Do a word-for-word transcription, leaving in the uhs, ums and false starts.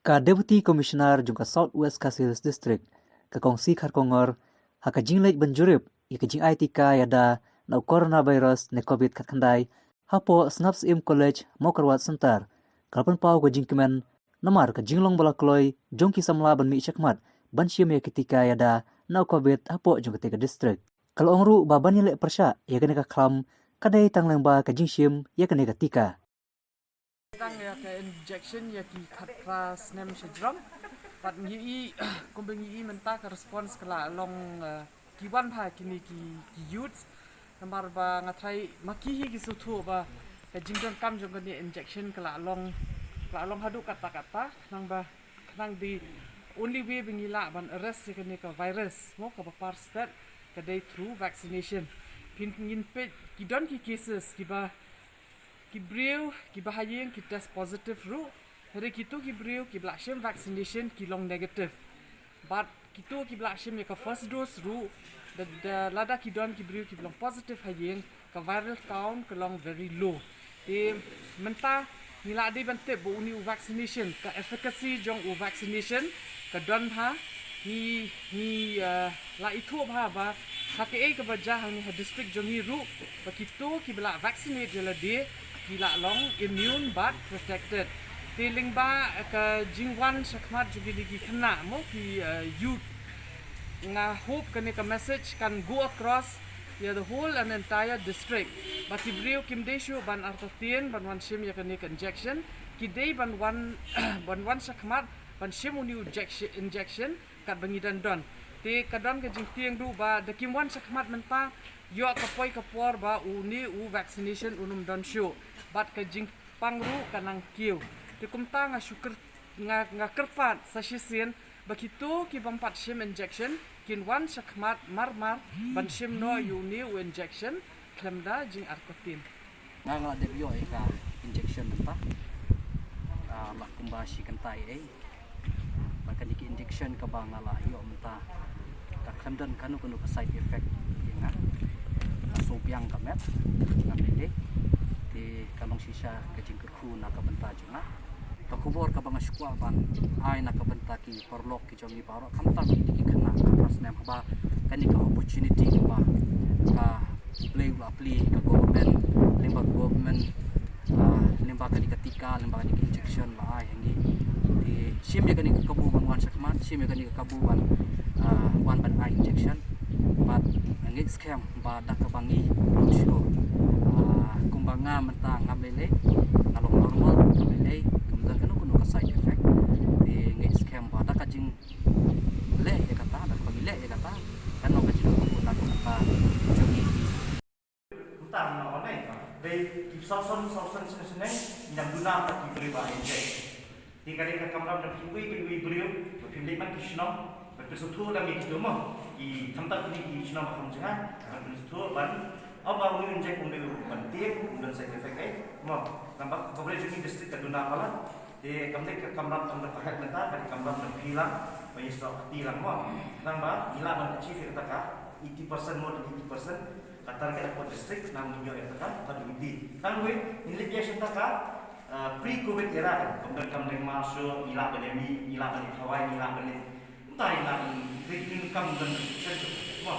Ka Deputy Commissioner jong ka South West Khasi Hills District, ka Kong C Kharkongor, ha ka jingleit ban jurip ïa ka jingai tika ïada na u coronavirus ne covid khatkhyndai hapoh Sngap Syiem College, Mawkyrwat Centre, ka la pynpaw ka jingkmen namar ka jinglong ba la kloi jong ki samla ban mih shakhmat ban shim ïa ka tika ïada na u covid hapoh jong katei ka district. Ka la ong ruh ba ban ïaleh pyrshah ïa kane ka khlam ka dei tang lyngba ka jingshim ïa kane ka tika. Tang ïa ka injection ïa ki khatphra snem shajrong. Bad ngi i kumba ngi i mynta ka response ka la long, eh, ki wan bha kine ki, ki youths. Namar ba nga tharai ma ki hi ki sngewthuh ba ka jingdonkam jong kane injection ka la long, ka la long haduh katta katta. Khnang ba, khnang the only way ba ngi lah ban arrest ïa kane ka virus mo, kaba par stet, ka dei through vaccination. Phin, ngin peit ki don ki cases kiba, ki briew kiba ha ïing ki test positive ruh, hynrei kito ki briew kiba la shim vaccination ki long negative. Bad kito kiba la shim ïa ka first dose ruh, da, da lada ki don ki briew kiba long positive ha ïing, ka viral count ka long very low. Te mynta ngi la dei ban tip ba une u vaccination, ka efficacy jong u vaccination ka don bha. Ngi, ngi, eh, la ithuh bha ba ha kaei kaba jia hangne ha district jong ngi ruh, ba kito kiba la vaccinate ïa lade ki la long immune bad protected. Te lyngba ka jingwan shakhmat jong kine ki khynnah mo, ki, eh, youth, nga hope kane ka message kan go across ïa the whole and entire district. Ba ki briew kim dei shuh ban artatien ban wan shim ïa kane ka injection, ki dei ban wan, ban wan shakhmat ban shim une u injection, injection katba ngi dang don. Te ka don ka jingtieng ruh ba da kim wan shakhmat mynta, ïoh ka poi ka por ba une u vaccination un ym don shuh bad ka jingpang ruh ka nang kiew. Te kumta nga shu kyr-, nga, nga kyrpad sa shisien ba kito ki bym pat shim injection kin wan shakhmat marmar ban shim noh ïa une u injection khlem da jingartatien. Nga, nga la dep ïoh ïa ka injection mynta. Ah, la kumba shi kynta ei ei. Bad kane ka injection kaba nga la ïoh mynta ka khlem don kano kano ka side effect ïa nga. Nga sngew biang ka met, ngam lei lei. Te ka long shisha ka jingkyrkhu na ka bynta jong nga. Ka khubor kaba nga shu kwah ban ai na ka bynta ki paralok ki jong ngi baroh, khamtam kine ki khynnah khatphra snem, haba kane ka opportunity kaba ka U Blei u la plie, ka government, lyngba ka government, ah, lyngba kane ka tika, lyngba kane ka injection ba ai ha ngi. Te shim ïa kane ka kabu ban wan shakhmat, shim ïa kane ka kabu ban, ah, wan ban ai injection. Bad nga ngeit skhem ba da kaba ngi long shuh, ah, kumba nga mynta ngam lei lei, nga long normal, ngam lei lei, kam don kano kano ka side effect. Te nga ngeit skhem ba da ka jingleh ïa kata, da kaba ngi leh ïa kata, kan long ka jingkyrkhu na ka bynta jong ngi. Kumta ngi ong ne, dei ki sawson sawson shisha shisha ngi nang duna bad ki briew ba inject. Te ka dei ka kamram jong kiwei kiwei briew ba phim leit man ki shnong, ba phin sngewthuh lem ïa kito mo, ki khamtam kine ki shnong ba kham jngai, ba phin sngewthuh ban, ong ba u inject um dei ban tieng, um don side effect ei mo. Namar coverage jong ki district ka duna palat. Te kam dei ka kamram tang da ka head mynta, ka dei kamram da phi lang, ba ïa sdang kti lang mo. Namar ngi lah ban achieve ïa kata ka eighty percent, more than eighty percent ka target hapoh district, nang ngi ïoh ïa kata ka third unity. Tang wei, ngi leit ïa sha kata ka, eh, pre-covid era kan, kam don kam deng ma shuh, ngi lah ban ïa mih, ngi lah ban ïa khawai, ngi lah ban ïa, mynta ngi lah ban, te ngi kam don mo.